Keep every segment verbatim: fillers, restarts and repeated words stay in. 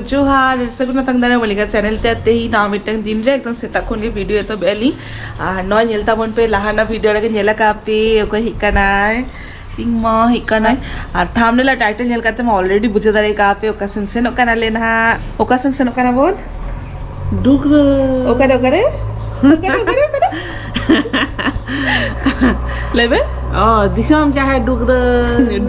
ᱡᱚᱦᱟᱨ, ᱥᱟᱹᱜᱩᱱ ᱟᱛᱟᱝ ᱫᱟᱨᱟᱢ ᱟᱹᱞᱤᱧᱟᱜ ᱪᱮᱱᱮᱞ ᱛᱮ᱾ ᱛᱮᱦᱮᱧ ᱱᱟᱣᱟ ᱢᱤᱫᱴᱟᱝ ᱫᱤᱱ ᱨᱮ ᱮᱠᱫᱚᱢ ᱥᱮᱛᱟᱜ ᱠᱷᱚᱱ ᱜᱮ ᱵᱷᱤᱰᱤᱭᱳ ᱮᱛᱚᱦᱚᱵ ᱮᱫᱼᱟ ᱞᱤᱧ᱾ ᱟᱨ ᱱᱚᱣᱟ ᱧᱮᱞ ᱛᱟᱵᱚᱱ ᱯᱮ, ᱞᱟᱦᱟ ᱨᱮᱱᱟᱜ ᱵᱷᱤᱰᱤᱭᱳ ᱨᱮᱜᱮ ᱧᱮᱞ ᱟᱠᱟᱫ ᱯᱮ ᱚᱠᱚᱭ ᱦᱮᱡ ᱠᱟᱱᱟᱭ᱾ ᱤᱧ ᱢᱟ ᱦᱮᱡ ᱠᱟᱱᱟᱭ᱾ ᱟᱨ ᱛᱷᱟᱢᱵᱱᱮᱞ ᱟᱨ ᱴᱟᱭᱴᱮᱞ ᱧᱮᱞ ᱠᱟᱛᱮ ᱢᱟ ᱚᱞᱨᱮᱰᱤ ᱵᱩᱡᱷᱟᱹᱣ ᱫᱟᱲᱮ ᱟᱠᱟᱫ ᱯᱮ ᱚᱠᱟ ᱥᱮᱱ ᱥᱮᱱᱚᱜ ᱠᱟᱱᱟᱞᱮ ᱱᱟᱦᱟᱜ᱾ ᱚᱠᱟ ᱥᱮᱱ ᱥᱮᱱᱚᱜ ᱠᱟᱱᱟ ᱵᱚᱱ? ᱰᱩᱜᱽᱨᱟᱹ᱾ ᱚᱠᱟᱨᱮ, ᱚᱠᱟᱨᱮ? ᱚᱠᱟᱨᱮ, ᱚᱠᱟᱨᱮ, ᱚᱠᱟᱨᱮ? ᱞᱟᱹᱭ ᱢᱮ᱾ ᱚ, ᱫᱤᱥᱚᱢ ᱡᱟᱦᱮᱨ ᱰᱩᱜᱽᱨᱟᱹ᱾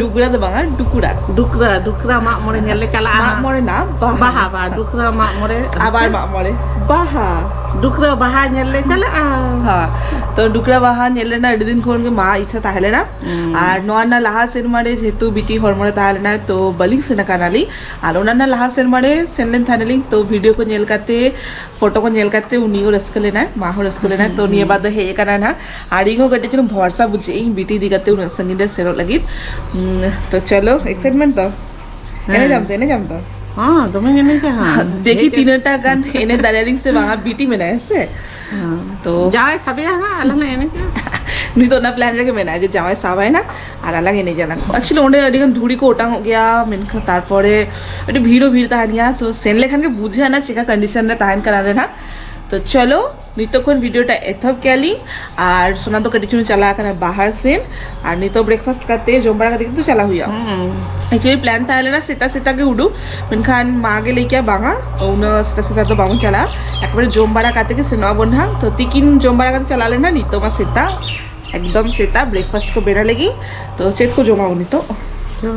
ᱰᱩᱜᱽᱨᱟ ᱫᱚ ᱵᱟᱝᱟ, ᱰᱩᱠᱩᱲᱟ᱾ ᱰᱩᱠᱨᱟ, ᱰᱩᱠᱨᱟ ᱢᱟᱜ ᱢᱚᱬᱮ ᱧᱮᱞ ᱞᱮ ᱪᱟᱞᱟᱜᱼᱟ ᱢᱟᱜ ᱦᱟᱸᱜ᱾ ᱢᱚᱬᱮ ᱱᱟ ᱵᱟᱦᱟ᱾ ᱵᱟᱦᱟ, ᱵᱟᱦᱟ, ᱰᱩᱠᱨᱟ ᱢᱟᱜ ᱢᱚᱬᱮ᱾ ᱟᱵᱟᱨ ᱢᱟᱜ ᱢᱚᱬᱮ᱾ ᱵᱟᱦᱟ᱾ ᱰᱩᱠᱨᱟ ᱵᱟᱦᱟ ᱧᱮᱞ ᱞᱮ ᱪᱟᱞᱟᱜᱼᱟ᱾ ᱦᱮᱸ, ᱛᱚ ᱰᱩᱠᱨᱟ ᱵᱟᱦᱟ ᱧᱮᱞ ᱨᱮᱱᱟᱜ ᱟᱹᱰᱤ ᱫᱤᱱ ᱠᱷᱚᱱ ᱜᱮ ᱢᱟ ᱤᱪᱪᱷᱟ ᱛᱟᱦᱮᱸ ᱞᱮᱱᱟ᱾ ᱦᱩᱸ᱾ ᱟᱨ ᱱᱚᱣᱟ ᱨᱮᱱᱟᱜ ᱞᱟᱦᱟ ᱥᱮᱨᱢᱟ ᱨᱮ ᱡᱮᱦᱮᱛᱩ ᱵᱤᱴᱤ ᱦᱚᱲᱢᱚ ᱨᱮ ᱛᱟᱦᱮᱸ ᱞᱮᱱᱟ, ᱛᱚ ᱵᱟᱹᱞᱤᱧ ᱥᱮᱱ ᱟᱠᱟᱱᱟᱞᱤᱧ᱾ ᱟᱨ ᱚᱱᱟ ᱨᱮᱱᱟᱜ ᱞᱟᱦᱟ ᱥᱮᱨᱢᱟ ᱨᱮ ᱥᱮᱱ ᱞᱮᱱ ᱛᱟᱦᱮᱱᱟᱞᱤᱧ, ᱛᱚ ᱵᱷᱤᱰᱤᱭᱳ ᱠᱚ ᱧᱮᱞ ᱠᱟᱛᱮ, ᱯᱷᱳᱴᱳ ᱠᱚ ᱧᱮᱞ ᱠᱟᱛᱮ ᱩᱱᱤ ᱦᱚᱸ ᱨᱟᱹᱥᱠᱟᱹ ᱞᱮᱱᱟᱭ, ᱢᱟ ᱦᱚᱸ ᱨᱟᱹᱥᱠᱟᱹ ᱞᱮᱱᱟᱭ᱾ ᱛᱚ ᱦᱩᱸ, ᱱᱤᱭᱟᱹ ᱦᱩᱸ᱾ ᱵᱟᱨ ᱫᱚ ᱦᱮᱡ ᱟᱠᱟᱱᱟᱭ ᱱᱟᱦᱟᱜ᱾ ᱟᱨ ᱤᱧ ᱦᱚᱸ ᱠᱟᱹᱴᱤᱡ ᱪᱩᱞᱩᱝ ᱵᱷᱚᱨᱥᱟ ᱵᱩᱡᱷᱟᱹᱜ ᱤᱧ ᱵᱤᱴᱤ ᱤᱫᱤ ᱠᱟᱛᱮ ᱩᱱᱟᱹᱜ ᱥᱟᱺᱜᱤᱧ ᱨᱮ ᱥᱮᱱᱚᱜ ᱞᱟᱹᱜᱤᱫ᱾ ᱩᱸ, ᱛᱚ ᱪᱚᱞᱚ, ᱮᱠᱥᱟᱭᱤᱴᱢᱮᱱᱴ ᱛᱚ? ᱦᱮᱸ᱾ ᱮᱱᱮᱡᱟᱢ ᱛᱚ, ᱮᱱᱮᱡᱟᱢ ᱛᱚ? ᱦᱮᱸ, ᱫᱚᱢᱮᱧ ᱮᱱᱮᱡᱟ ᱦᱟᱸᱜ᱾ ᱫᱮᱠᱷᱤ ᱦᱮᱡ ᱠᱟᱛᱮ᱾ ᱛᱤᱱᱟᱹᱜ ᱴᱟ ᱜᱟᱱ ᱮᱱᱮᱡ ᱫᱟᱲᱮᱭᱟᱞᱤᱧ ᱥᱮ ᱵᱟᱝᱟ, ᱵᱤᱴᱤ ᱢᱮᱱᱟᱭᱟ ᱥᱮ᱾ ᱦᱮᱸ᱾ ᱛᱚ ᱡᱟᱶᱟᱭ ᱥᱟᱵᱮᱭᱟ ᱦᱟᱸᱜ, ᱟᱞᱟᱝ ᱞᱟᱝ ᱮᱱᱮᱡᱟ᱾ ᱱᱩᱭ ᱫᱚ ᱚᱱᱟ ᱯᱞᱟᱱ ᱨᱮᱜᱮ ᱢᱮᱱᱟᱭᱟ ᱡᱮ ᱡᱟᱶᱟᱭ ᱥᱟᱵᱟᱭ ᱱᱟ ᱟᱨ ᱟᱞᱟᱝ ᱮᱱᱮᱡ ᱟᱞᱟᱝ᱾ ᱮᱠᱪᱩᱭᱮᱞᱤ ᱚᱸᱰᱮ ᱟᱹᱰᱤ ᱜᱟᱱ ᱫᱷᱩᱲᱤ ᱠᱚ ᱚᱴᱟᱝᱚᱜ ᱜᱮᱭᱟ, ᱢᱮᱱᱠᱷᱟᱱ ᱛᱟᱨᱯᱚᱨᱮ ᱟᱹᱰᱤ ᱵᱷᱤᱲ ᱦᱚᱸ ᱵᱷᱤᱲ ᱛᱟᱦᱮᱱ ᱜᱮᱭᱟ᱾ ᱛᱚ ᱥᱮᱱ ᱞᱮᱠᱷᱟᱱ ᱜᱮ ᱵᱩᱡᱷᱟᱹᱜᱼᱟ ᱱᱟ ᱪᱮᱠᱟ ᱠᱚᱱᱰᱤᱥᱚᱱ ᱨᱮ ᱛᱟᱦᱮᱱ ᱠᱟᱱᱟ ᱞᱮ ᱱᱟᱜ᱾ ᱛᱚ ᱪᱚᱞᱚ, ᱱᱤᱛᱚᱜ ᱠᱷᱚᱱ ᱵᱷᱤᱰᱤᱭᱳ ᱴᱟ ᱮᱛᱚᱦᱚᱵ ᱠᱮᱭᱟ ᱞᱤᱧ᱾ ᱟᱨ ᱥᱳᱱᱟ ᱫᱚ ᱠᱟᱹᱴᱤᱡ ᱪᱩᱞᱩᱝ ᱪᱟᱞᱟᱣ ᱟᱠᱟᱱᱟ ᱵᱟᱦᱟᱨ ᱥᱮᱱ, ᱟᱨ ᱱᱤᱛᱚᱜ ᱵᱨᱮᱠᱯᱷᱟᱥᱴ ᱠᱟᱛᱮ ᱡᱚᱢ ᱵᱟᱲᱟ ᱠᱟᱛᱮ ᱠᱤᱱᱛᱩ ᱪᱟᱞᱟᱣ ᱦᱩᱭᱩᱜᱼᱟ᱾ ᱦᱩᱸ᱾ ᱮᱠᱪᱩᱭᱮᱞᱤ ᱯᱞᱟᱱ ᱛᱟᱦᱮᱸ ᱞᱮᱱᱟ ᱥᱮᱛᱟᱜ ᱥᱮᱛᱟᱜ ᱜᱮ ᱩᱰᱩᱠ, ᱢᱮᱱᱠᱷᱟᱱ ᱢᱟ ᱜᱮ ᱞᱟᱹᱭ ᱠᱮᱭᱟ ᱵᱟᱝᱟ, ᱩᱱᱟᱹᱜ ᱥᱮᱛᱟᱜ ᱥᱮᱛᱟᱜ ᱫᱚ ᱵᱟᱵᱚᱱ ᱪᱟᱞᱟᱜᱼᱟ, ᱮᱠᱵᱟᱨᱮ ᱡᱚᱢ ᱵᱟᱲᱟ ᱠᱟᱛᱮ ᱜᱮ ᱥᱮᱱᱚᱜ ᱟᱵᱚᱱ ᱱᱟᱦᱟᱜ᱾ ᱛᱚ ᱛᱤᱠᱤᱱ ᱡᱚᱢ ᱵᱟᱲᱟ ᱠᱟᱛᱮ ᱪᱟᱞᱟᱣ ᱞᱮᱱᱟ, ᱱᱤᱛᱚᱜ ᱢᱟ ᱥᱮᱛᱟᱜ ᱮᱠᱫᱚᱢ ᱥᱮᱛᱟᱜ ᱵᱨᱮᱠᱯᱷᱟᱥᱴ ᱠᱚ ᱵᱮᱱᱟᱣ ᱞᱟᱹᱜᱤᱫ᱾ ᱛᱚ ᱪᱮᱫ ᱠᱚ ᱡᱚᱢᱟ ᱵᱚᱱ ᱱᱤᱛᱚᱜ? ᱪᱚ,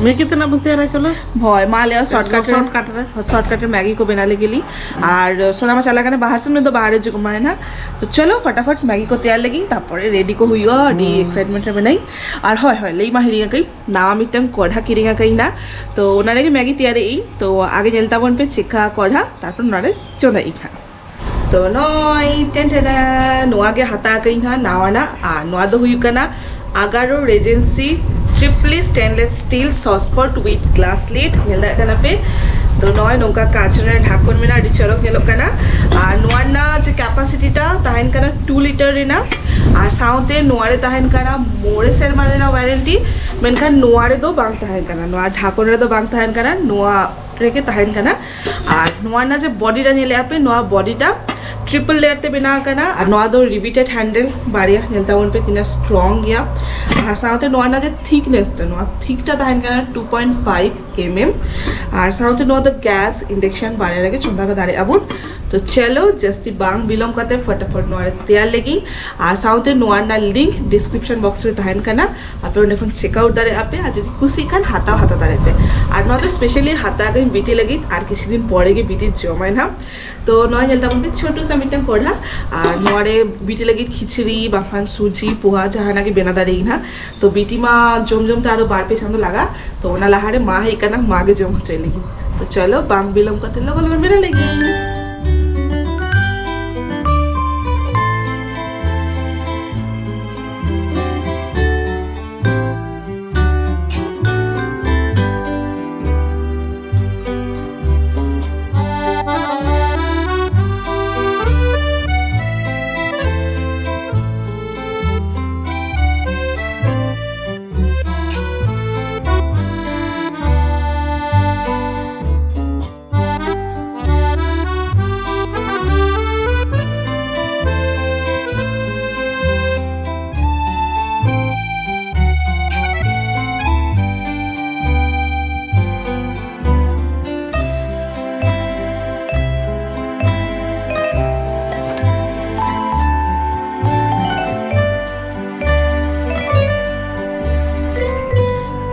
ᱢᱮᱜᱤ ᱛᱮᱱᱟᱜ ᱵᱚᱱ ᱛᱮᱭᱟᱨᱟ, ᱪᱚᱞᱚ᱾ ᱦᱳᱭ, ᱢᱟ ᱞᱟᱹᱭᱟ ᱥᱚᱨᱴᱠᱟᱴ ᱨᱮ᱾ ᱥᱚᱨᱴᱠᱟᱴ ᱨᱮ᱾ ᱥᱚᱨᱴᱠᱟᱴ ᱨᱮ ᱢᱮᱜᱤ ᱠᱚ ᱵᱮᱱᱟᱣ ᱞᱟᱹᱜᱤᱫ ᱞᱤᱧ᱾ ᱟᱨ ᱥᱳᱱᱟ ᱢᱟ ᱪᱟᱞᱟᱜ ᱠᱟᱱᱟ ᱵᱟᱦᱟᱨ ᱥᱮᱱ, ᱩᱱᱤ ᱫᱚ ᱵᱟᱦᱟᱨ ᱨᱮ ᱡᱚᱢᱟᱭ ᱱᱟ᱾ ᱛᱚ ᱪᱚᱞᱚ ᱯᱷᱟᱴᱟᱯᱷᱟᱴ ᱢᱮᱜᱤ ᱠᱚ ᱛᱮᱭᱟᱨ ᱞᱟᱹᱜᱤᱫ, ᱛᱟᱨᱯᱚᱨᱮ ᱨᱮᱰᱤ ᱠᱚ ᱦᱩᱭᱩᱜᱼᱟ᱾ ᱟᱹᱰᱤ ᱦᱩᱸ᱾ ᱮᱠᱥᱟᱭᱤᱴᱢᱮᱱᱴ ᱨᱮ ᱢᱮᱱᱟᱹᱧ᱾ ᱟᱨ ᱦᱳᱭ, ᱦᱳᱭ, ᱞᱟᱹᱭ ᱢᱟ ᱦᱤᱲᱤᱧ ᱟᱠᱟᱫᱟᱹᱧ, ᱱᱟᱣᱟ ᱢᱤᱫᱴᱟᱝ ᱠᱚᱲᱦᱟ ᱠᱤᱨᱤᱧ ᱟᱠᱟᱫᱟᱹᱧ ᱱᱟ᱾ ᱛᱚ ᱚᱱᱟ ᱨᱮᱜᱮ ᱢᱮᱜᱤ ᱛᱮᱭᱟᱨᱮᱜ ᱟᱹᱧ᱾ ᱛᱚ ᱟᱜᱮ ᱧᱮᱞ ᱛᱟᱵᱚᱱ ᱯᱮ ᱪᱮᱫᱠᱟ ᱠᱚᱲᱦᱟ, ᱛᱟᱨᱯᱚᱨ ᱱᱚᱰᱮ ᱪᱚᱸᱫᱟᱭ ᱤᱧ ᱦᱟᱸᱜ᱾ ᱛᱚ ᱱᱚᱜᱼᱚᱭ ᱴᱮᱱ ᱴᱮᱱᱟ, ᱱᱚᱣᱟ ᱜᱮ ᱦᱟᱛᱟᱣ ᱠᱟᱜ ᱤᱧ ᱦᱟᱸᱜ ᱱᱟᱣᱟᱱᱟᱜ, ᱟᱨ ᱱᱚᱣᱟ ᱫᱚ ᱦᱩᱭᱩᱜ ᱠᱟᱱᱟ ᱟᱜᱟᱨᱳ ᱨᱮᱡᱮᱱᱥᱤ ᱴᱨᱤᱯᱞᱤ ᱥᱴᱮᱱᱞᱮᱥ ᱥᱴᱤᱞ ᱥᱚᱥᱯᱚᱴ ᱣᱤᱛᱷ ᱜᱞᱟᱥ ᱞᱤᱰ᱾ ᱧᱮᱞ ᱫᱟᱲᱮᱭᱟᱜ ᱠᱟᱱᱟ ᱯᱮ? ᱛᱚ ᱱᱚᱜᱼᱚᱭ ᱱᱚᱝᱠᱟ ᱠᱟᱸᱪ ᱨᱮ ᱰᱷᱟᱠᱚᱱ ᱢᱮᱱᱟᱜᱼᱟ, ᱟᱹᱰᱤ ᱪᱚᱨᱚᱠ ᱧᱮᱞᱚᱜ ᱠᱟᱱᱟ᱾ ᱟᱨ ᱱᱚᱣᱟ ᱨᱮᱱᱟᱜ ᱡᱮ ᱠᱮᱯᱟᱥᱤᱴᱤ ᱴᱟ ᱛᱟᱦᱮᱱ ᱠᱟᱱᱟ ᱴᱩ ᱞᱤᱴᱟᱨ ᱨᱮᱱᱟᱜ, ᱟᱨ ᱥᱟᱶᱛᱮ ᱱᱚᱣᱟ ᱨᱮ ᱛᱟᱦᱮᱱ ᱠᱟᱱᱟ ᱢᱚᱬᱮ ᱥᱮᱨᱢᱟ ᱨᱮᱱᱟᱜ ᱣᱟᱨᱮᱱᱴᱤ, ᱢᱮᱱᱠᱷᱟᱱ ᱱᱚᱣᱟ ᱨᱮᱫᱚ ᱵᱟᱝ ᱛᱟᱦᱮᱱ ᱠᱟᱱᱟ, ᱱᱚᱣᱟ ᱰᱷᱟᱠᱚᱱ ᱨᱮᱫᱚ ᱵᱟᱝ ᱛᱟᱦᱮᱱ ᱠᱟᱱᱟ᱾ ᱱᱚᱣᱟ ᱨᱮᱜᱮ ᱛᱟᱦᱮᱱ ᱠᱟᱱᱟ᱾ ᱟᱨ ᱱᱚᱣᱟ ᱨᱮᱱᱟᱜ ᱡᱮ ᱵᱚᱰᱤ ᱴᱟ ᱧᱮᱞᱮᱫᱼᱟ ᱯᱮ, ᱱᱚᱣᱟ ᱵᱚᱰᱤ ᱴᱟ ᱴᱨᱤᱯᱚᱞ ᱞᱮᱭᱟᱨ ᱛᱮ ᱵᱮᱱᱟᱣ ᱠᱟᱱᱟ᱾ ᱟᱨ ᱱᱚᱣᱟ ᱫᱚ ᱨᱤᱵᱤᱴᱮᱰ ᱦᱮᱱᱰᱮᱞ ᱵᱟᱨᱭᱟ, ᱧᱮᱞ ᱛᱟᱵᱚᱱ ᱯᱮ ᱛᱤᱱᱟᱹᱜ ᱥᱴᱨᱚᱝ ᱜᱮᱭᱟ᱾ ᱟᱨ ᱥᱟᱶᱛᱮ ᱱᱚᱣᱟ ᱨᱮᱱᱟᱜ ᱡᱮ ᱛᱷᱤᱠᱱᱮᱥ ᱴᱟ, ᱱᱚᱣᱟ ᱛᱷᱤᱠ ᱴᱟ ᱛᱟᱦᱮᱱ ᱠᱟᱱᱟ ᱴᱩ ᱯᱚᱭᱮᱱᱴ ᱯᱷᱟᱭᱤᱵᱷ ᱮᱢ ᱮᱢ᱾ ᱟᱨ ᱥᱟᱶᱛᱮ ᱱᱚᱣᱟ ᱫᱚ ᱜᱮᱥ, ᱤᱱᱰᱟᱠᱥᱚᱱ ᱵᱟᱨᱭᱟ ᱨᱮᱜᱮ ᱪᱚᱸᱫᱟ ᱠᱟᱛᱮ ᱫᱟᱲᱮᱭᱟᱜᱼᱟ ᱵᱚᱱ᱾ ᱛᱚ ᱪᱚᱞᱚ, ᱡᱟᱹᱥᱛᱤ ᱵᱟᱝ ᱵᱤᱞᱚᱢ ᱠᱟᱛᱮ ᱯᱷᱚᱴᱟᱯᱷᱚᱴ ᱱᱚᱣᱟ ᱨᱮ ᱛᱮᱭᱟᱨ ᱞᱮᱜᱤᱧ᱾ ᱟᱨ ᱥᱟᱶᱛᱮ ᱱᱚᱣᱟ ᱨᱮᱱᱟᱜ ᱞᱤᱝᱠ ᱰᱤᱥᱠᱨᱤᱯᱥᱚᱱ ᱵᱚᱠᱥ ᱨᱮ ᱛᱟᱦᱮᱱ ᱠᱟᱱᱟ, ᱟᱯᱮ ᱚᱸᱰᱮ ᱠᱷᱚᱱ ᱪᱮᱠ ᱟᱣᱩᱴ ᱫᱟᱲᱮᱭᱟᱜᱼᱟ ᱯᱮ᱾ ᱟᱨ ᱡᱩᱫᱤ ᱠᱩᱥᱤᱜ ᱠᱷᱟᱱ ᱦᱟᱛᱟᱣ, ᱦᱟᱛᱟᱣ ᱫᱟᱲᱮᱭᱟᱜᱼᱟ ᱯᱮ᱾ ᱟᱨ ᱱᱚᱣᱟ ᱫᱚ ᱥᱯᱮᱥᱟᱞᱤ ᱦᱟᱛᱟᱣ ᱠᱟᱹᱧ ᱵᱤᱴᱤ ᱞᱟᱹᱜᱤᱫ, ᱟᱨ ᱠᱤᱪᱷᱩ ᱫᱤᱱ ᱯᱚᱨᱮ ᱜᱮ ᱵᱤᱴᱤ ᱡᱚᱢᱟᱭ ᱱᱟᱦᱟᱜ᱾ ᱛᱚ ᱱᱚᱣᱟ ᱧᱮᱞ ᱛᱟᱵᱚᱱ ᱯᱮ, ᱪᱷᱳᱴᱳ ᱥᱟ ᱢᱤᱫᱴᱟᱝ ᱠᱚᱲᱦᱟ᱾ ᱟᱨ ᱱᱚᱣᱟ ᱨᱮ ᱵᱤᱴᱤ ᱞᱟᱹᱜᱤᱫ ᱠᱷᱤᱪᱲᱤ ᱵᱟᱝᱠᱷᱟᱱ ᱥᱩᱡᱤ, ᱯᱳᱦᱟ, ᱡᱟᱦᱟᱱᱟᱜ ᱜᱮ ᱵᱮᱱᱟᱣ ᱫᱟᱲᱮᱭᱟᱜ ᱱᱟᱦᱟᱜ᱾ ᱛᱚ ᱵᱤᱴᱤ ᱢᱟ ᱡᱚᱢ ᱡᱚᱢ ᱛᱮ ᱟᱨᱚ ᱵᱟᱨ ᱯᱮ ᱪᱟᱸᱫᱚ ᱞᱟᱜᱟ᱾ ᱛᱚ ᱚᱱᱟ ᱞᱟᱦᱟᱨᱮ ᱢᱟ ᱦᱮᱡ ᱠᱟᱱᱟ, ᱢᱟ ᱜᱮ ᱡᱚᱢ ᱦᱚᱪᱚᱭ ᱞᱟᱹᱜᱤᱫ᱾ ᱛᱚ ᱪᱚᱞᱚ, ᱵᱟᱝ ᱵᱤᱞᱚᱢ ᱠᱟᱛᱮ ᱞᱚᱜᱚᱱ ᱞᱚᱜᱚᱱ ᱵᱮᱱᱟᱣ ᱞᱮᱜᱮ᱾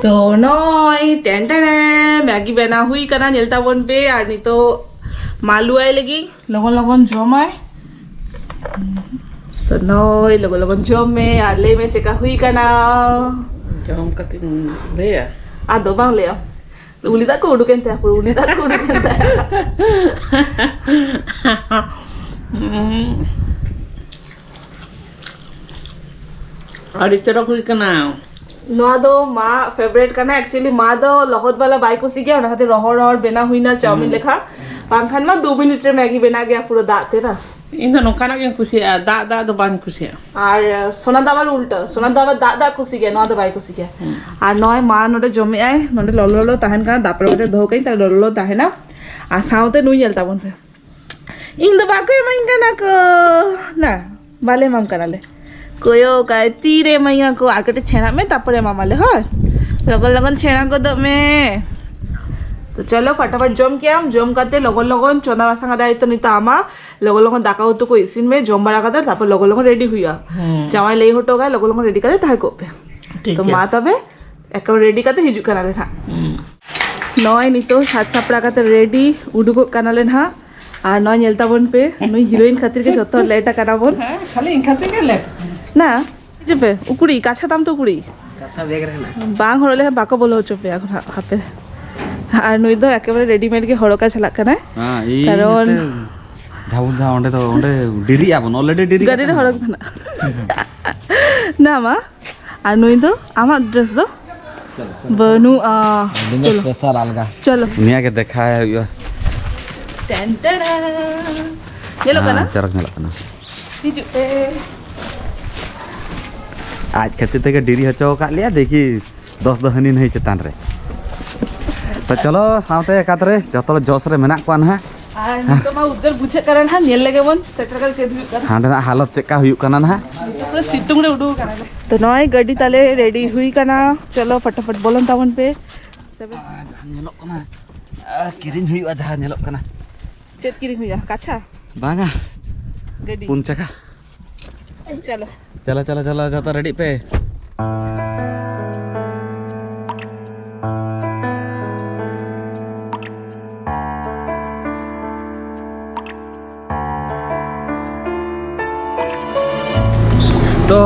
ᱛᱚ ᱱᱚᱜᱼᱚᱭ ᱴᱮᱱ ᱴᱮᱱ, ᱢᱮᱜᱤ ᱵᱮᱱᱟᱣ ᱦᱩᱭ ᱠᱟᱱᱟ, ᱧᱮᱞ ᱛᱟᱵᱚᱱ ᱯᱮ᱾ ᱟᱨ ᱱᱤᱛᱚᱜ ᱢᱟᱞᱩ ᱟᱭ ᱞᱟᱹᱜᱤᱫ ᱞᱚᱜᱚᱱ ᱞᱚᱜᱚᱱ ᱡᱚᱢᱟᱭ᱾ ᱛᱚ ᱱᱚᱜᱼᱚᱭ ᱞᱚᱜᱚᱱ ᱞᱚᱜᱚᱱ ᱡᱚᱢ ᱢᱮ ᱟᱨ ᱞᱟᱹᱭ ᱢᱮ ᱪᱮᱠᱟ ᱦᱩᱭ ᱠᱟᱱᱟ᱾ ᱡᱚᱢ ᱠᱟᱛᱮᱧ ᱞᱟᱹᱭᱟ᱾ ᱟᱫᱚ ᱵᱟᱝ ᱞᱟᱹᱭᱟ, ᱩᱞᱤ ᱫᱟᱜ ᱠᱚ ᱩᱰᱩᱠᱮᱱ ᱛᱟᱭᱟ, ᱯᱩᱨᱟᱹ ᱩᱞᱤ ᱫᱟᱜ ᱠᱚ ᱩᱰᱩᱠᱮᱱ ᱛᱟᱭᱟ᱾ ᱟᱹᱰᱤ ᱪᱚᱨᱚᱠ ᱦᱩᱭ ᱠᱟᱱᱟ᱾ ᱱᱚᱣᱟ ᱫᱚ ᱢᱟ ᱯᱷᱮᱵᱟᱨᱮᱴ ᱠᱟᱱᱟ᱾ ᱮᱠᱪᱩᱭᱮᱞᱤ ᱢᱟ ᱫᱚ ᱞᱚᱦᱚᱫ ᱵᱟᱞᱟ ᱵᱟᱭ ᱠᱩᱥᱤ ᱜᱮᱭᱟ, ᱚᱱᱟ ᱠᱷᱟᱹᱛᱤᱨ ᱨᱚᱦᱚᱲ ᱨᱚᱦᱚᱲ ᱵᱮᱱᱟᱣ ᱦᱩᱭᱱᱟ ᱪᱟᱣᱢᱤᱱ ᱦᱩᱸ᱾ ᱞᱮᱠᱟ᱾ ᱵᱟᱝᱠᱷᱟᱱ ᱢᱟ ᱫᱩ ᱢᱤᱱᱤᱴ ᱨᱮ ᱢᱮᱜᱤ ᱵᱮᱱᱟᱜ ᱜᱮᱭᱟ ᱯᱩᱨᱟᱹ ᱫᱟᱜ ᱛᱮ ᱱᱟ᱾ ᱤᱧ ᱫᱚ ᱱᱚᱝᱠᱟᱱᱟᱜ ᱜᱤᱧ ᱠᱩᱥᱤᱭᱟᱜᱼᱟ, ᱫᱟᱜ ᱫᱟᱜ ᱫᱚ ᱵᱟᱹᱧ ᱠᱩᱥᱤᱭᱟᱜᱼᱟ᱾ ᱟᱨ ᱥᱳᱱᱟ ᱫᱚ ᱟᱵᱟᱨ ᱩᱞᱴᱟᱹ, ᱥᱳᱱᱟ ᱫᱚ ᱟᱵᱟᱨ ᱫᱟᱜ ᱫᱟᱜ ᱠᱩᱥᱤ ᱜᱮᱭᱟ, ᱱᱚᱣᱟ ᱫᱚ ᱵᱟᱭ ᱠᱩᱥᱤ ᱜᱮᱭᱟ᱾ ᱦᱩᱸ᱾ ᱟᱨ ᱱᱚᱜᱼᱚᱭ ᱢᱟ ᱱᱚᱰᱮ ᱡᱚᱢᱮᱜᱼᱟᱭ, ᱱᱚᱰᱮ ᱞᱚᱞᱚ ᱞᱚᱞᱚ ᱛᱟᱦᱮᱱ ᱠᱟᱱᱟ, ᱫᱟᱯᱚᱨ ᱠᱟᱛᱮ ᱫᱚᱦᱚ ᱠᱟᱜᱼᱟᱹᱧ, ᱛᱟᱦᱞᱮ ᱞᱚᱞᱚ ᱞᱚᱞᱚ ᱛᱟᱦᱮᱱᱟ᱾ ᱟᱨ ᱥᱟᱶᱛᱮ ᱱᱩᱭ ᱧᱮᱞ ᱛᱟᱵᱚᱱ ᱯᱮ, ᱤᱧ ᱫᱚ ᱵᱟᱠᱚ ᱮᱢᱟᱹᱧ ᱠᱟᱱᱟ ᱠᱚ, ᱱᱟ, ᱵᱟᱞᱮ ᱮᱢᱟᱢ ᱠᱟᱱᱟᱞᱮ᱾ ᱠᱚᱭᱚᱜ ᱠᱟᱭ, ᱛᱤᱨᱮ ᱮᱢᱟᱹᱧᱟ ᱠᱚ, ᱟᱨ ᱠᱟᱹᱴᱤᱡ ᱪᱷᱮᱲᱟᱜ ᱢᱮ, ᱛᱟᱯᱚᱨᱮ ᱮᱢᱟᱢᱟᱞᱮ, ᱦᱳᱭ᱾ ᱞᱚᱜᱚᱱ ᱞᱚᱜᱚᱱ ᱪᱷᱮᱲᱟ ᱜᱚᱫᱚᱜ ᱢᱮ᱾ ᱛᱚ ᱪᱚᱞᱚ, ᱯᱷᱟᱴᱟᱯᱷᱟᱴ ᱡᱚᱢ ᱠᱮᱜ ᱟᱢ, ᱡᱚᱢ ᱠᱟᱛᱮ ᱞᱚᱜᱚᱱ ᱞᱚᱜᱚᱱ ᱪᱚᱸᱫᱟ ᱵᱟᱥᱟᱝ ᱨᱮ ᱫᱟᱭᱤᱛᱛᱚ ᱱᱤᱛᱚᱜ ᱟᱢᱟᱜ᱾ ᱞᱚᱜᱚᱱ ᱞᱚᱜᱚᱱ ᱫᱟᱠᱟ ᱩᱛᱩ ᱠᱚ ᱤᱥᱤᱱ ᱢᱮ, ᱡᱚᱢ ᱵᱟᱲᱟ ᱠᱟᱛᱮ ᱛᱟᱨᱯᱚᱨ ᱞᱚᱜᱚᱱ ᱞᱚᱜᱚᱱ ᱨᱮᱰᱤ ᱦᱩᱭᱩᱜᱼᱟ᱾ ᱦᱩᱸ᱾ ᱡᱟᱶᱟᱭ ᱞᱟᱹᱭ ᱦᱚᱴᱚ ᱠᱟᱭ, ᱞᱚᱜᱚᱱ ᱞᱚᱜᱚᱱ ᱨᱮᱰᱤ ᱠᱟᱛᱮ ᱛᱟᱦᱮᱸ ᱠᱚᱜ ᱯᱮ᱾ ᱴᱷᱤᱠ ᱛᱚ ᱜᱮᱭᱟ᱾ ᱢᱟ ᱛᱚᱵᱮ, ᱮᱠᱮᱵᱟᱨᱮ ᱨᱮᱰᱤ ᱠᱟᱛᱮ ᱦᱤᱡᱩᱜ ᱠᱟᱱᱟᱞᱮ ᱱᱟᱦᱟᱜ᱾ ᱦᱩᱸ᱾ ᱱᱚᱜᱼᱚᱭ ᱱᱤᱛᱚᱜ ᱥᱟᱡᱽ ᱥᱟᱯᱲᱟᱣ ᱠᱟᱛᱮ ᱨᱮᱰᱤ ᱩᱰᱩᱠᱚᱜ ᱠᱟᱱᱟᱞᱮ ᱱᱟᱦᱟᱜ᱾ ᱟᱨ ᱱᱚᱜᱼᱚᱭ ᱧᱮᱞ ᱛᱟᱵᱚᱱ ᱯᱮ, ᱱᱩᱭ ᱦᱤᱨᱳᱭᱤᱱ ᱠᱷᱟᱹᱛᱤᱨ ᱜᱮ ᱡᱚᱛᱚ ᱞᱮᱴ ᱟᱠᱟᱱᱟ ᱵᱚᱱ᱾ ᱦᱮᱸ, ᱠᱷᱟᱹᱞᱤ ᱤᱧ ᱠᱷᱟᱹᱛᱤᱨ ᱜᱮ ᱞᱮᱴ᱾ ᱱᱟ, ᱦᱤᱡᱩᱜ ᱯᱮ, ᱩᱠᱩᱲᱤ, ᱠᱟᱪᱷᱟ ᱛᱟᱢ ᱛᱚ ᱩᱠᱩᱲᱤ᱾ ᱠᱟᱪᱷᱟ ᱵᱮᱜᱽ ᱨᱮ ᱦᱮᱱᱟᱜᱼᱟ᱾ ᱵᱟᱝ ᱦᱚᱨᱚᱜ ᱞᱮᱠᱷᱟᱱ ᱵᱟᱠᱚ ᱵᱚᱞᱚ ᱦᱚᱪᱚ ᱯᱮᱭᱟ ᱮᱠᱷᱚᱱ ᱦᱟᱸᱜ, ᱦᱟᱯᱮ᱾ ᱟᱨ ᱱᱩᱭ ᱫᱚ ᱮᱠᱮᱵᱟᱨᱮ ᱨᱮᱰᱤᱢᱮᱰ ᱜᱮ ᱦᱚᱨᱚᱜ ᱠᱟᱭ ᱪᱟᱞᱟᱜ ᱠᱟᱱᱟᱭ᱾ ᱦᱮᱸ, ᱤᱧ ᱠᱟᱨᱚᱱ ᱱᱚᱛᱮ ᱡᱷᱟᱵᱩ ᱡᱷᱟ ᱚᱸᱰᱮ ᱫᱚ, ᱚᱸᱰᱮ ᱰᱮᱨᱤᱜ ᱟᱵᱚᱱ, already ᱰᱮᱨᱤ ᱜᱟᱹᱰᱤ ᱨᱮ ᱠᱟᱛᱮ ᱦᱚᱨᱚᱜ ᱢᱮᱱᱟᱜᱼᱟ᱾ ᱱᱟ ᱢᱟ, ᱟᱨ ᱱᱩᱭ ᱫᱚ ᱟᱢᱟᱜ ᱰᱨᱮᱥ ᱫᱚ ᱵᱟᱹᱱᱩᱜᱼᱟ᱾ ᱟᱹᱞᱤᱧ ᱫᱚ ᱪᱚᱞᱚ᱾ ᱥᱯᱮᱥᱟᱞ ᱟᱞᱜᱟ᱾ ᱪᱚᱞᱚ᱾ ᱱᱤᱭᱟᱹ ᱜᱮ ᱫᱮᱠᱷᱟᱭ ᱦᱩᱭᱩᱜᱼᱟ᱾ ᱴᱮᱱ ᱴᱮᱱ᱾ ᱧᱮᱞᱚᱜ ᱠᱟᱱᱟ? ᱦᱮᱸ, ᱪᱚᱨᱚᱠ ᱧᱮᱞᱚᱜ ᱠᱟᱱᱟ᱾ ᱦᱤᱡᱩᱜ ᱯᱮ᱾ ᱟᱡ ᱠᱷᱟᱹᱛᱤᱨ ᱛᱮᱜᱮ ᱰᱮᱨᱤ ᱦᱚᱪᱚ ᱟᱠᱟᱫ ᱞᱮᱭᱟ, ᱫᱮᱠᱷᱤ ᱫᱚᱥ ᱫᱚ ᱦᱟᱹᱱᱤ ᱱᱟᱹᱭ ᱪᱮᱛᱟᱱ ᱨᱮ᱾ ᱛᱚ ᱪᱚᱞᱚ, ᱥᱟᱶᱛᱮ ᱮᱠᱟᱛᱨᱮ ᱡᱚᱛᱚ ᱦᱚᱲ ᱡᱚᱥ ᱨᱮ ᱢᱮᱱᱟᱜ ᱠᱚᱣᱟ ᱱᱟᱦᱟᱜ᱾ ᱟᱨ ᱱᱤᱛᱚᱜ ᱢᱟ ᱩᱫᱽᱜᱟᱹᱨ ᱵᱩᱡᱷᱟᱹᱜ ᱠᱟᱱᱟ ᱱᱟᱦᱟᱜ, ᱧᱮᱞ ᱞᱮᱜᱮ ᱵᱚᱱ ᱥᱮᱴᱮᱨ ᱠᱟᱛᱮ ᱪᱮᱫ ᱦᱩᱭᱩᱜ ᱠᱟᱱᱟ᱾ ᱦᱟᱸᱰᱮᱱᱟᱜ ᱦᱟᱞᱚᱛ ᱪᱮᱫᱠᱟ ᱦᱩᱭᱩᱜ ᱠᱟᱱᱟ ᱱᱟᱦᱟᱜ᱾ ᱱᱤᱛᱚᱜ ᱯᱩᱨᱟᱹ ᱥᱤᱛᱩᱝ ᱨᱮ ᱩᱰᱩᱠ ᱟᱠᱟᱱᱟᱞᱮ᱾ ᱛᱚ ᱱᱚᱜᱼᱚᱭ ᱜᱟᱹᱰᱤ ᱛᱟᱞᱮ ᱨᱮᱰᱤ ᱦᱩᱭ ᱠᱟᱱᱟ, ᱪᱚᱞᱚ ᱯᱷᱚᱴᱟᱯᱷᱚᱴ ᱵᱚᱞᱚᱱ ᱛᱟᱵᱚᱱ ᱯᱮ᱾ ᱟᱨ ᱡᱟᱦᱟᱸ ᱧᱮᱞᱚᱜ ᱠᱟᱱᱟ, ᱟᱨ ᱠᱤᱨᱤᱧ ᱦᱩᱭᱩᱜᱼᱟ ᱡᱟᱦᱟᱸ ᱧᱮᱞᱚᱜ ᱠᱟᱱᱟ᱾ ᱪᱮᱫ ᱠᱤᱨᱤᱧ ᱦᱩᱭᱩᱜᱼᱟ? ᱠᱟᱪᱷᱟ? ᱵᱟᱝᱟ᱾ ᱜᱟᱹᱰᱤ? ᱯᱩᱱ ᱪᱟᱠᱟ᱾ ᱪᱚᱞᱚ᱾ ᱪᱚᱞᱚ, ᱪᱚᱞᱚ, ᱪᱚᱞᱚ, ᱡᱚᱛᱚ ᱨᱮᱰᱤᱜ ᱯᱮ᱾ ᱛᱚ,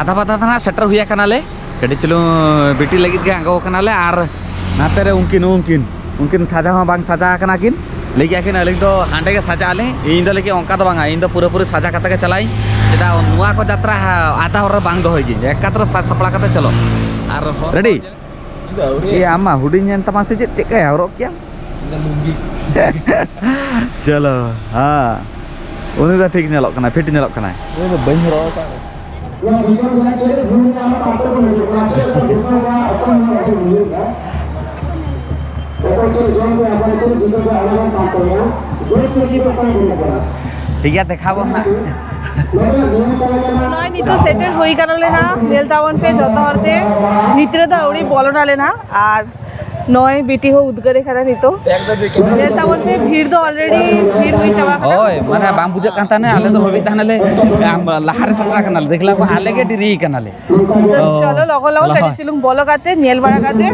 ᱟᱫᱷᱟ ᱯᱟᱛᱟ ᱫᱚ ᱱᱟᱜ ᱥᱮᱴᱮᱨ ᱦᱩᱭ ᱟᱠᱟᱱᱟᱞᱮ᱾ ᱠᱟᱹᱴᱤᱡ ᱪᱩᱞᱩᱝ ᱵᱤᱴᱤ ᱞᱟᱹᱜᱤᱫ ᱜᱮ ᱟᱬᱜᱚ ᱟᱠᱟᱱᱟᱞᱮ᱾ ᱟᱨ ᱱᱟᱛᱮ ᱨᱮ ᱩᱱᱠᱤᱱ, ᱩᱱᱠᱤᱱ, ᱩᱱᱠᱤᱱ ᱥᱟᱡᱟᱣ ᱦᱚᱸ ᱵᱟᱝ ᱥᱟᱡᱟᱣ ᱟᱠᱟᱱᱟ ᱠᱤᱱ᱾ ᱞᱟᱹᱭ ᱠᱮᱜᱼᱟ ᱠᱤᱱ, "ᱟᱹᱞᱤᱧ ᱫᱚ ᱦᱟᱸᱰᱮ ᱜᱮ ᱥᱟᱡᱟᱜ ᱟᱹᱞᱤᱧ, ᱤᱧ ᱫᱚ," ᱞᱟᱹᱭ ᱠᱮᱜᱼᱟ, "ᱚᱱᱠᱟ ᱫᱚ ᱵᱟᱝᱟ, ᱤᱧ ᱫᱚ ᱯᱩᱨᱟᱹᱯᱩᱨᱤ ᱥᱟᱡᱟ ᱠᱟᱛᱮ ᱜᱮ ᱪᱟᱞᱟᱜ ᱟᱹᱧ᱾ ᱪᱮᱫᱟᱜ ᱱᱚᱣᱟ ᱠᱚ ᱡᱟᱛᱨᱟ ᱦᱟ-, ᱟᱫᱷᱟ ᱦᱚᱨ ᱨᱮ ᱵᱟᱝ ᱫᱚᱦᱚᱭ ᱜᱤᱧ, ᱮᱠᱟᱛᱨᱮ ᱥᱟᱡᱽ ᱥᱟᱯᱲᱟᱣ ᱠᱟᱛᱮ ᱪᱚᱞᱚ᱾" ᱟᱨ ᱦᱚᱨ ᱨᱮᱰᱤ? ᱤᱧ ᱫᱚ ᱟᱹᱣᱨᱤ᱾ ᱮ, ᱟᱢ ᱢᱟ ᱦᱩᱰᱤᱧ ᱮᱱ ᱛᱟᱢᱟ ᱥᱮ ᱪᱮᱫ? ᱪᱮᱫ ᱠᱟᱭᱟ ᱦᱚᱨᱚᱜ ᱠᱮᱭᱟᱢ? ᱤᱧ ᱫᱚ ᱞᱩᱝᱜᱤ᱾ ᱪᱚᱞᱚ, ᱦᱮᱸ᱾ ᱩᱱᱤ ᱫᱚ ᱴᱷᱤᱠ ᱧᱮᱞᱚᱜ ᱠᱟᱱᱟᱭ, ᱯᱷᱤᱴ ᱧᱮᱞᱚᱜ ᱠᱟᱱᱟᱭ᱾ ᱩᱱᱤ ᱫᱚ ᱵᱟᱹᱧ ᱦᱚᱨᱚᱜ ᱟᱠᱟᱫ᱾ ᱴᱷᱤᱠ ᱜᱮᱭᱟ, ᱫᱮᱠᱷᱟᱣ ᱵᱚᱱ ᱦᱟᱸᱜ᱾ ᱱᱚᱜᱼᱚᱭ ᱱᱤᱛᱚᱜ ᱥᱮᱴᱮᱞ ᱦᱩᱭ ᱠᱟᱱᱟᱞᱮ ᱱᱟᱦᱟᱜ, ᱧᱮᱞ ᱛᱟᱵᱚᱱ ᱯᱮ ᱡᱚᱛᱚ ᱦᱚᱲ ᱛᱮ᱾ ᱵᱷᱤᱛᱨᱤ ᱫᱚ ᱟᱹᱣᱲᱤ ᱵᱚᱞᱚᱱᱟᱞᱮ ᱱᱟᱦᱟᱜ, ᱟᱨ ᱱᱚᱜᱼᱚᱭ ᱵᱤᱴᱤ ᱦᱚᱸ ᱩᱫᱽᱜᱟᱹᱨᱮ ᱠᱟᱱᱟ ᱱᱤᱛᱚᱜ᱾ ᱧᱮᱞ ᱛᱟᱵᱚᱱ ᱯᱮ, ᱵᱷᱤᱲ ᱫᱚ already ᱵᱷᱤᱲ ᱦᱩᱭ ᱪᱟᱵᱟ ᱠᱟᱱᱟ᱾ ᱦᱳᱭ, ᱢᱟᱱᱮ ᱵᱟᱝ ᱵᱩᱡᱷᱟᱹᱜ ᱠᱟᱱ ᱛᱟᱦᱮᱱᱟ, ᱟᱞᱮ ᱫᱚ ᱵᱷᱟᱵᱤᱛ ᱛᱟᱦᱮᱱᱟᱞᱮ, ᱟᱢ, ᱞᱟᱦᱟ ᱨᱮ ᱥᱮᱴᱮᱨ ᱟᱠᱟᱱᱟᱞᱮ, ᱫᱮᱠᱷᱞᱟ ᱠᱚ ᱟᱞᱮ ᱜᱮ ᱰᱮᱨᱤ ᱠᱟᱱᱟᱞᱮ᱾ ᱛᱚ ᱛᱚ᱾ ᱪᱚᱞᱚ, ᱞᱚᱜᱚᱱ ᱞᱚᱜᱚᱱ ᱞᱚᱜᱚᱱ᱾ ᱠᱟᱹᱴᱤᱡ ᱪᱩᱞᱩᱝ ᱵᱚᱞᱚ ᱠᱟᱛᱮ, ᱧᱮᱞ ᱵᱟᱲᱟ ᱠᱟᱛᱮ,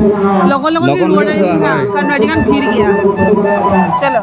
ᱞᱚᱜᱚᱱ ᱞᱚᱜᱚᱱ ᱞᱚᱜᱚᱱ ᱜᱮ ᱞᱚᱜᱚᱱ ᱨᱩᱣᱟᱹᱲ ᱞᱚᱜᱚᱱ᱾ ᱦᱩᱭᱩᱜᱼᱟ, ᱦᱳᱭ᱾ ᱠᱟᱨᱚᱱ ᱟᱹᱰᱤ ᱜᱟᱱ ᱵᱷᱤᱲ ᱜᱮᱭᱟ᱾ ᱪᱚᱞᱚ᱾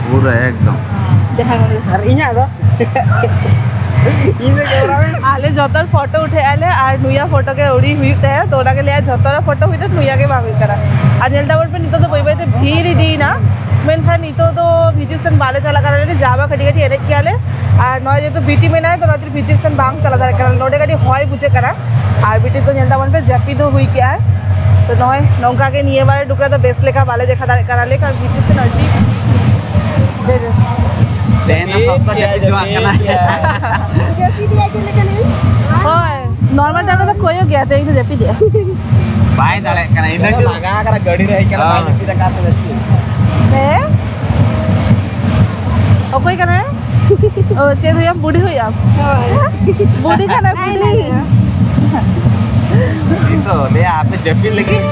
ᱯᱩᱨᱟᱹ ᱮᱠᱫᱚᱢ᱾ ᱡᱟᱦᱟᱸ ᱱᱚᱰᱮ ᱟᱨ ᱤᱧᱟᱹᱜ ᱫᱚ? ᱤᱧ ᱫᱚ camera man᱾ ᱟᱞᱮ ᱡᱚᱛᱚ ᱦᱚᱲ ᱯᱷᱳᱴᱳ ᱩᱴᱷᱟᱹᱜ ᱟᱞᱮ ᱟᱨ ᱱᱩᱭᱟᱜ ᱯᱷᱳᱴᱳ ᱜᱮ ᱟᱹᱣᱲᱤ ᱦᱩᱭᱩᱜ ᱛᱟᱭᱟ, ᱛᱚ ᱚᱱᱟ ᱜᱮ ᱞᱟᱹᱭᱟ ᱡᱚᱛᱚ ᱦᱚᱲ ᱯᱷᱳᱴᱳ ᱦᱩᱭᱩᱜ ᱛᱮ ᱱᱩᱭᱟᱜ ᱜᱮ ᱵᱟᱝ ᱦᱩᱭᱩᱜ ᱠᱟᱱᱟ᱾ ᱟᱨ ᱧᱮᱞ ᱛᱟᱵᱚᱱ ᱯᱮ, ᱱᱤᱛᱚᱜ ᱫᱚ ᱵᱟᱹᱭ ᱵᱟᱹᱭ ᱛᱮ ᱵᱷᱤᱲ ᱤᱫᱤᱭᱮᱱᱟ, ᱢᱮᱱᱠᱷᱟᱱ ᱱᱤᱛᱚᱜ ᱫᱚ ᱵᱷᱤᱡᱩ ᱥᱮᱱ ᱵᱟᱞᱮ ᱪᱟᱞᱟᱜ ᱠᱟᱱᱟ, ᱡᱟ ᱵᱟ ᱠᱟᱹᱴᱤᱡ ᱠᱟᱹᱴᱤᱡ ᱮᱱᱮᱡ ᱠᱮᱭᱟᱞᱮ᱾ ᱟᱨ ᱱᱚᱜᱼᱚᱭ ᱡᱮᱦᱮᱛᱩ ᱵᱤᱴᱤ ᱢᱮᱱᱟᱭᱟ, ᱛᱚ ᱚᱱᱟᱛᱮ ᱵᱷᱤᱛᱤᱨ ᱥᱮᱱ ᱵᱟᱝ ᱪᱟᱞᱟᱣ ᱫᱟᱲᱮᱭᱟᱜ ᱠᱟᱱᱟ, ᱱᱚᱰᱮ ᱠᱟᱹᱴᱤᱡ ᱦᱚᱭ ᱵᱩᱡᱷᱟᱹᱜ ᱠᱟᱱᱟ᱾ ᱟᱨ ᱵᱤᱴᱤ ᱫᱚ ᱧᱮᱞ ᱛᱟᱵᱚᱱ ᱯᱮ, ᱡᱟᱹᱯᱤᱫ ᱦᱚᱸ ᱦᱩᱭ ᱠᱮᱜᱼᱟᱭ᱾ ᱛᱚ ᱱᱚᱜᱼᱚᱭ ᱱᱚᱝᱠᱟ ᱜᱮ ᱱᱤᱭᱟᱹ ᱵᱟᱨ ᱰᱩᱠᱨᱟ ᱫᱚ ᱵᱮᱥ ᱞᱮᱠᱟ ᱵᱟᱞᱮ ᱫᱮᱠᱷᱟ ᱫᱟᱲᱮᱭᱟᱜ ᱠᱟᱱᱟᱞᱮ, ᱠᱟᱨᱚᱱ ᱵᱷᱤᱛᱤᱨ ᱥᱮᱱ ᱟᱹᱰᱤ ᱛᱮᱦᱮᱧ ᱫᱚ ᱥᱚᱠᱛᱚ ᱡᱟᱹᱯᱤᱫ ᱡᱚᱢᱟᱜ ᱠᱟᱱᱟ᱾ ᱡᱟᱹᱯᱤᱫ ᱜᱮᱭᱟ ᱪᱮᱫ ᱞᱮᱠᱟ ᱞᱟᱹᱭ? ᱦᱳᱭ, ᱱᱚᱨᱢᱟᱞ ᱴᱟᱭᱤᱢ ᱨᱮᱫᱚ ᱠᱚᱭᱚᱜ ᱜᱮᱭᱟ, ᱛᱮᱦᱮᱧ ᱫᱚ ᱡᱟᱹᱯᱤᱫ ᱮᱜᱼᱟ᱾ ᱵᱟᱭ ᱫᱟᱲᱮᱭᱟᱜ ᱠᱟᱱᱟ, ᱤᱱᱟᱹ ᱪᱚ ᱞᱟᱜᱟ ᱠᱟᱱᱟ, ᱜᱟᱹᱰᱤ ᱨᱮ ᱦᱮᱡ ᱠᱟᱱᱟ, ᱦᱳᱭ᱾ ᱵᱟᱭ ᱡᱟᱹᱯᱤᱫ ᱟᱠᱟᱫ ᱥᱮ ᱵᱮᱥ ᱴᱷᱤᱠ᱾ ᱦᱮᱸ? ᱚᱠᱚᱭ ᱠᱟᱱᱟᱭ? ᱚ, ᱪᱮᱫ ᱦᱩᱭᱩᱜᱼᱟ? ᱵᱩᱰᱷᱤ ᱦᱩᱭᱩᱜᱼᱟ? ᱦᱳᱭ᱾ ᱵᱩᱰᱷᱤ ᱠᱟᱱᱟᱭ, ᱵᱩᱰᱷᱤ᱾ ᱱᱤᱛᱚᱜ ᱞᱟᱹᱭᱟ ᱟᱯᱮ ᱡᱟᱹᱯᱤᱫ ᱞᱟᱹᱜᱤᱫ᱾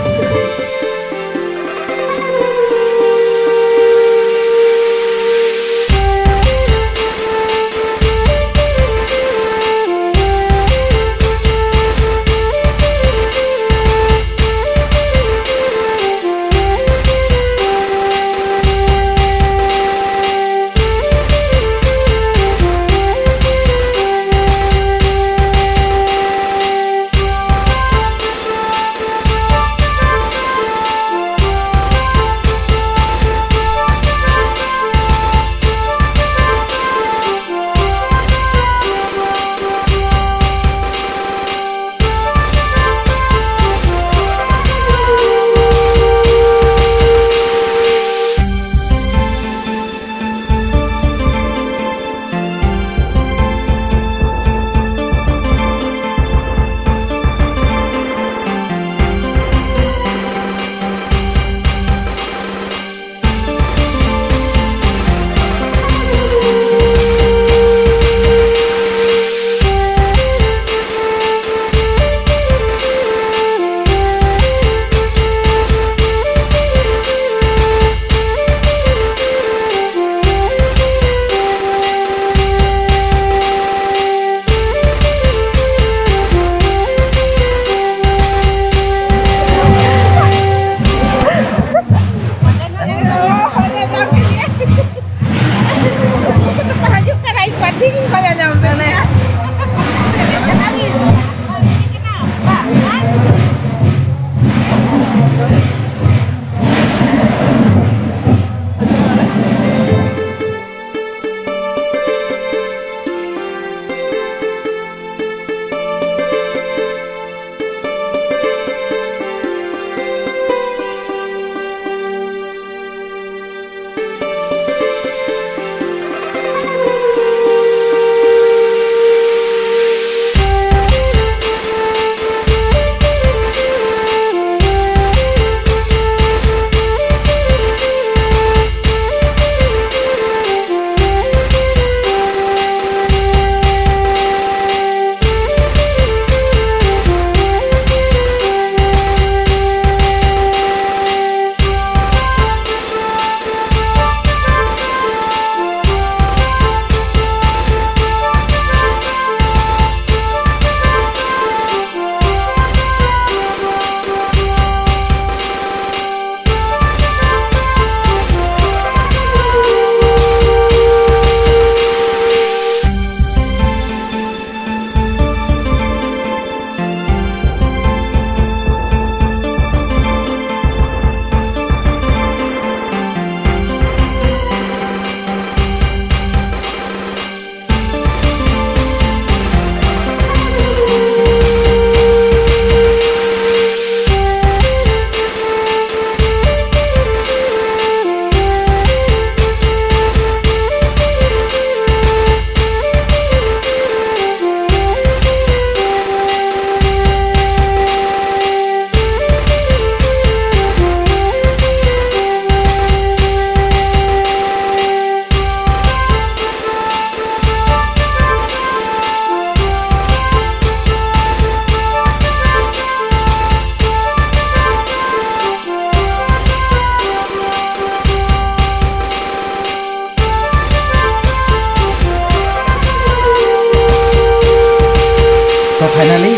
ᱯᱷᱟᱭᱱᱟᱞᱤ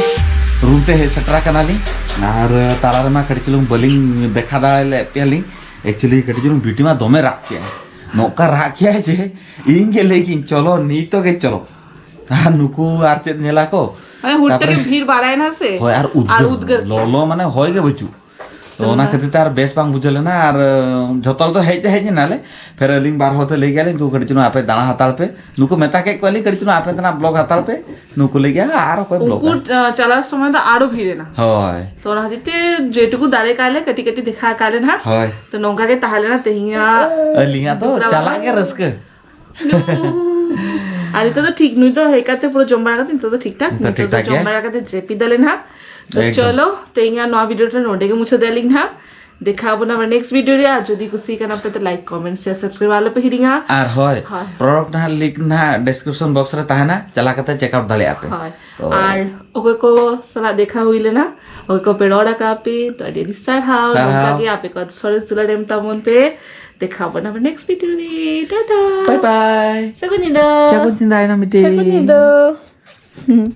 ᱨᱩᱢ ᱛᱮ ᱦᱮᱡ ᱥᱮᱴᱮᱨ ᱟᱠᱟᱱᱟᱞᱤᱧ᱾ ᱟᱨ ᱛᱟᱞᱟ ᱨᱮᱢᱟ ᱠᱟᱹᱴᱤᱡ ᱪᱩᱞᱩᱝ ᱵᱟᱹᱞᱤᱧ ᱫᱮᱠᱷᱟ ᱫᱟᱲᱮ ᱞᱮᱫ ᱯᱮᱭᱟᱞᱤᱧ᱾ ᱮᱠᱪᱩᱭᱮᱞᱤ ᱠᱟᱹᱴᱤᱡ ᱪᱩᱞᱩᱝ ᱵᱤᱭᱩᱴᱤ ᱢᱟ ᱫᱚᱢᱮ ᱨᱟᱜ ᱠᱮᱜᱼᱟᱭ, ᱱᱚᱝᱠᱟ ᱨᱟᱜ ᱠᱮᱜᱼᱟᱭ ᱡᱮ ᱤᱧ ᱜᱮ ᱞᱟᱹᱭ ᱠᱤᱧ, "ᱪᱚᱞᱚ, ᱱᱤᱛᱚᱜ ᱜᱮ ᱪᱚᱞᱚ᱾" ᱟᱨ ᱱᱩᱠᱩ ᱟᱨ ᱪᱮᱫ ᱧᱮᱞᱟ ᱠᱚ᱾ ᱢᱟᱱᱮ ᱦᱩᱴ ᱛᱟᱯᱚᱨᱮ ᱛᱮᱜᱮ ᱵᱷᱤᱲ ᱵᱟᱲᱟᱭᱮᱱᱟ ᱥᱮ᱾ ᱦᱳᱭ, ᱟᱨ ᱩᱫᱽᱜᱟᱹᱨ, ᱟᱨ ᱩᱫᱽᱜᱟᱹᱨ ᱠᱮᱜᱼᱟ᱾ ᱞᱚᱞᱚ ᱢᱟᱱᱮ ᱦᱚᱭ ᱜᱮ ᱵᱟᱹᱪᱩᱜ᱾ ᱛᱚ ᱚᱱᱟ ᱦᱮᱸ᱾ ᱠᱷᱟᱹᱛᱤᱨ ᱛᱮ ᱟᱨ ᱵᱮᱥ ᱵᱟᱝ ᱵᱩᱡᱷᱟᱹᱣ ᱞᱮᱱᱟ᱾ ᱟᱨ ᱡᱷᱚᱛᱚ ᱦᱚᱲ ᱫᱚ ᱦᱮᱡ ᱫᱚ ᱦᱮᱡ ᱮᱱᱟᱞᱮ, ᱯᱷᱮᱨ ᱟᱹᱞᱤᱧ ᱵᱟᱨ ᱦᱚᱲ ᱛᱮ ᱞᱟᱹᱭ ᱜᱮᱭᱟᱞᱤᱧ, "ᱱᱩᱠᱩ ᱠᱟᱹᱴᱤᱡ ᱪᱩᱞᱩᱝ ᱟᱯᱮ ᱫᱟᱬᱟ ᱦᱟᱛᱟᱲ ᱯᱮ, ᱱᱩᱠᱩ ᱢᱮᱛᱟ ᱠᱮᱫ ᱠᱚᱣᱟᱞᱤᱧ ᱠᱟᱹᱴᱤᱡ ᱪᱩᱞᱩᱝ ᱟᱯᱮ ᱫᱟᱬᱟ ᱵᱞᱚᱜ ᱦᱟᱛᱟᱲ ᱯᱮ, ᱱᱩᱠᱩ ᱞᱟᱹᱭ ᱜᱮᱭᱟ ᱟᱨ ᱚᱠᱚᱭ ᱩᱱᱠᱩ, ᱵᱞᱚᱜ ᱟᱭ?" ᱟᱸ, ᱪᱟᱞᱟᱣ ᱥᱚᱢᱚᱭ ᱫᱚ ᱟᱨᱚ ᱵᱷᱤᱲ ᱮᱱᱟ᱾ ᱦᱳᱭ᱾ ᱛᱚ ᱚᱱᱟ ᱠᱷᱟᱹᱛᱤᱨ ᱛᱮ ᱡᱮᱴᱩᱠᱩ ᱫᱟᱲᱮ ᱠᱟᱭᱞᱮ ᱠᱟᱹᱴᱤᱡ ᱠᱟᱹᱴᱤᱡ ᱫᱮᱠᱷᱟ ᱠᱟᱭᱞᱮ ᱱᱟᱦᱟᱜ᱾ ᱦᱳᱭ᱾ ᱛᱚ ᱱᱚᱝᱠᱟ ᱜᱮ ᱛᱟᱦᱮᱸ ᱞᱮᱱᱟ ᱛᱮᱦᱮᱧᱟᱜ ᱟᱹᱞᱤᱧᱟᱜ ᱫᱚ ᱫᱩᱵᱽᱨᱟ ᱪᱟᱞᱟᱜ ᱵᱟᱦᱟ᱾ ᱜᱮ ᱨᱟᱹᱥᱠᱟᱹ᱾ ᱟᱨ ᱱᱤᱛᱚᱜ ᱫᱚ ᱴᱷᱤᱠ, ᱱᱩᱭ ᱫᱚ ᱦᱮᱡ ᱠᱟᱛᱮ ᱯᱩᱨᱟᱹ ᱡᱚᱢ ᱵᱟᱲᱟ ᱠᱟᱛᱮ ᱱᱤᱛᱚᱜ ᱫᱚ ᱴᱷᱤᱠ ᱴᱷᱟᱠ᱾ ᱱᱤᱛᱚᱜ ᱱᱤᱛᱚᱜ ᱴᱷᱤᱠ ᱫᱚ ᱴᱷᱟᱠ ᱡᱚᱢ ᱜᱮᱭᱟ᱾ ᱵᱟᱲᱟ ᱠᱟᱛᱮ ᱡᱟᱹᱯᱤᱫ ᱫᱟᱞᱮ ᱱᱟᱦᱟᱜ᱾ ᱛᱚ ᱮᱠᱫᱚᱢ᱾ ᱪᱚᱞᱚ, ᱛᱮᱦᱮᱧᱟᱜ ᱱᱚᱣᱟ ᱵᱷᱤᱰᱤᱭᱳ ᱴᱟ ᱱᱚᱰᱮ ᱜᱮ ᱢᱩᱪᱟᱹᱫ ᱟᱞᱤᱧ ᱱᱟᱦᱟᱜ᱾ ᱫᱮᱠᱷᱟ ᱟᱵᱚᱱ ᱟᱵᱟᱨ ᱱᱮᱠᱥᱴ ᱵᱷᱤᱰᱤᱭᱳ ᱨᱮ᱾ ᱟᱨ ᱡᱩᱫᱤ ᱠᱩᱥᱤ ᱠᱟᱱᱟ ᱯᱮ ᱛᱚ ᱞᱟᱭᱤᱠ, ᱠᱚᱢᱮᱱᱴ, ᱥᱮᱭᱟᱨ, ᱥᱟᱵᱥᱠᱨᱟᱭᱤᱵ ᱟᱞᱚ ᱯᱮ ᱦᱤᱲᱤᱧᱟ᱾ ᱟᱨ ᱦᱳᱭ, ᱦᱳᱭ᱾ ᱯᱨᱚᱰᱟᱠᱴ ᱱᱟᱦᱟᱜ ᱞᱤᱝᱠ ᱱᱟᱦᱟᱜ ᱰᱤᱥᱠᱨᱤᱯᱥᱚᱱ ᱵᱚᱠᱥ ᱨᱮ ᱛᱟᱦᱮᱱᱟ, ᱪᱟᱞᱟᱣ ᱠᱟᱛᱮ ᱪᱮᱠ ᱟᱣᱩᱴ ᱫᱟᱲᱮᱭᱟᱜᱼᱟ ᱯᱮ᱾ ᱦᱳᱭ᱾ ᱛᱚ ᱟᱨ ᱚᱠᱚᱭ ᱠᱚ ᱥᱟᱞᱟᱜ ᱫᱮᱠᱷᱟ ᱦᱩᱭ ᱞᱮᱱᱟ, ᱚᱠᱚᱭ ᱠᱚ ᱯᱮ ᱨᱚᱲ ᱟᱠᱟᱫ ᱯᱮ, ᱛᱚ ᱟᱹᱰᱤ ᱟᱹᱰᱤ ᱥᱟᱨᱦᱟᱣ᱾ ᱥᱟᱨᱦᱟᱣ᱾ ᱱᱚᱝᱠᱟ ᱜᱮ ᱟᱯᱮ ᱠᱚ ᱥᱚᱨᱮᱥ ᱫᱩᱞᱟᱹᱲ ᱮᱢ ᱛᱟᱵᱚᱱ ᱯᱮ᱾ ᱫᱮᱠᱷᱟ ᱟᱵᱚᱱ ᱟᱵᱟᱨ ᱱᱮᱠᱥᱴ ᱵᱷᱤᱰᱤᱭᱳ ᱨᱮ᱾ ᱴᱟᱴᱟ᱾ ᱵᱟᱭ ᱵᱟᱭ᱾ ᱥᱟᱹᱜᱩᱱ ᱧᱤᱫᱟᱹ᱾ ᱥᱟᱹᱜᱩᱱ ᱧᱤᱫᱟᱹ, ᱟᱭᱱᱟ ᱢᱤᱴᱤ᱾ ᱥᱟᱹᱜᱩᱱ ᱧᱤᱫᱟᱹ᱾ ᱦᱩᱸ᱾